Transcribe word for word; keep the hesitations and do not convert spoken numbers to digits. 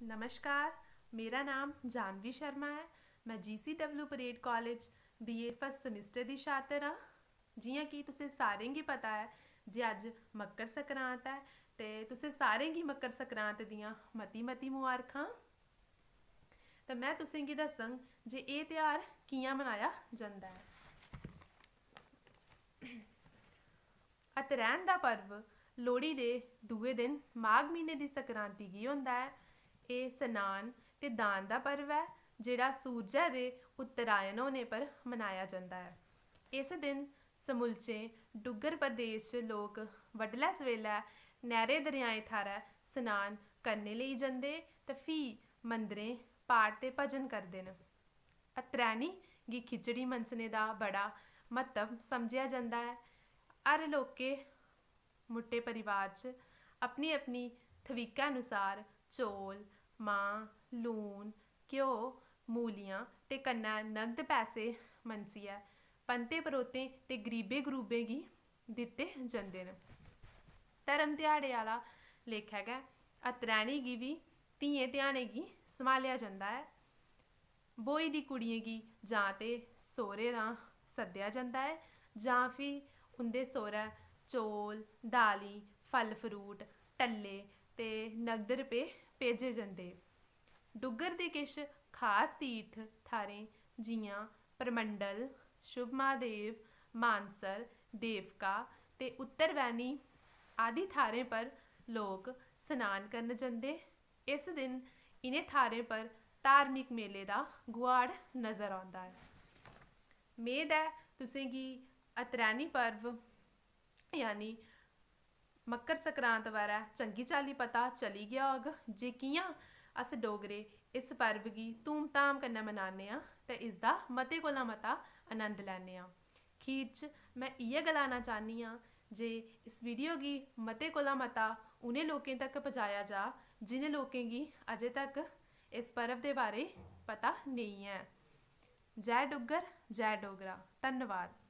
नमस्कार, मेरा नाम जानवी शर्मा ऐ। मैं जी सी डब्ल्यू परेड कालेज बी ए फर्स्ट सेमेस्टर दी छात्र आं। जि'यां कि तुसें सारें गी पता ऐ जे अज्ज मकर संक्रांत ऐ, ते तुसें सारें गी मकर संक्रांत दियां मती मती मुबारखां। ते मैं तुसें गी दस्सङ जे एह् ध्यार कि'यां मनाया जंदा ऐ। अत्रैन दा पर्व लोह्ड़ी दे दूए दिन माघ म्हीने दी संक्रांति गी होंदा ऐ। एह् स्नान ते दान दा पर्व ऐ, जेह्ड़ा सूरजै दे उत्तरायण होने पर मनाया जंदा ऐ। इस दिन समुलचे डुग्गर प्रदेश च लोक बडलै सवेलै नैह्‌रें दरेआएं थाह्‌रै स्नान करने लेई जंदे ते फ्ही मंदरें पाठ ते भजन करदे न। अत्रैनी गी खिचड़ी मनसने दा बड़ा म्हत्तव समझेआ जंदा ऐ। हर लौह्के मुट्टे परिवार च अपनी अपनी थवीकै अनुसार चौल, मांह्, लून, घ्यो, मूलियां ते कन्नै नगद पैसे मनसियै पंतें परोह्तें ते गरीबें गरूबें गी दित्ते जंदे न। धर्म ध्याड़े आह्‌ला लेखा गै अत्रैनी गी बी धियें ध्यानें गी सम्हालेआ जंदा ऐ। ब्होई दी कुड़ियें गी जां ते सौह्‌रे दा सद्देआ जंदा ऐ जां फ्ही उं'दे सौह्‌रै चौल, दालीं, फल फ्रूट, टल्ले ते नगद रपेऽ भेजे जंदे। डुग्गर दे किश खास तीर्थ थाह्‌रें जि'यां परमंडल, शुभ महादेव, मानसर, देवका ते उत्तरबैह्‌नी आदि थाह्‌रें पर लोक स्नान करन जंदे। इस दिन इ'नें थाह्‌रें पर धार्मिक मेले दा गुहाड़ नजर औंदा ऐ। मेद ऐ तुसें गी अत्रैनी पर्व यानी मकर संक्रांत बारै चंगी चाल्ली पता चली गेआ होग जे कि'यां अस डोगरे इस पर्व गी धूमधाम कन्नै मनाने आं ते इसदा मते कोला मता आनंद लैने आं। खीर च में इ'यै गलाना चाह्‌न्नी आं जे इस वीडियो गी मते कोला मता उ'नें लोकें तक पजाया जा जि'नें लोकें गी अजें तक इस पर्व दे बारे पता नेईं ऐ। जय डुग्गर, जय डोगरा। धन्नवाद।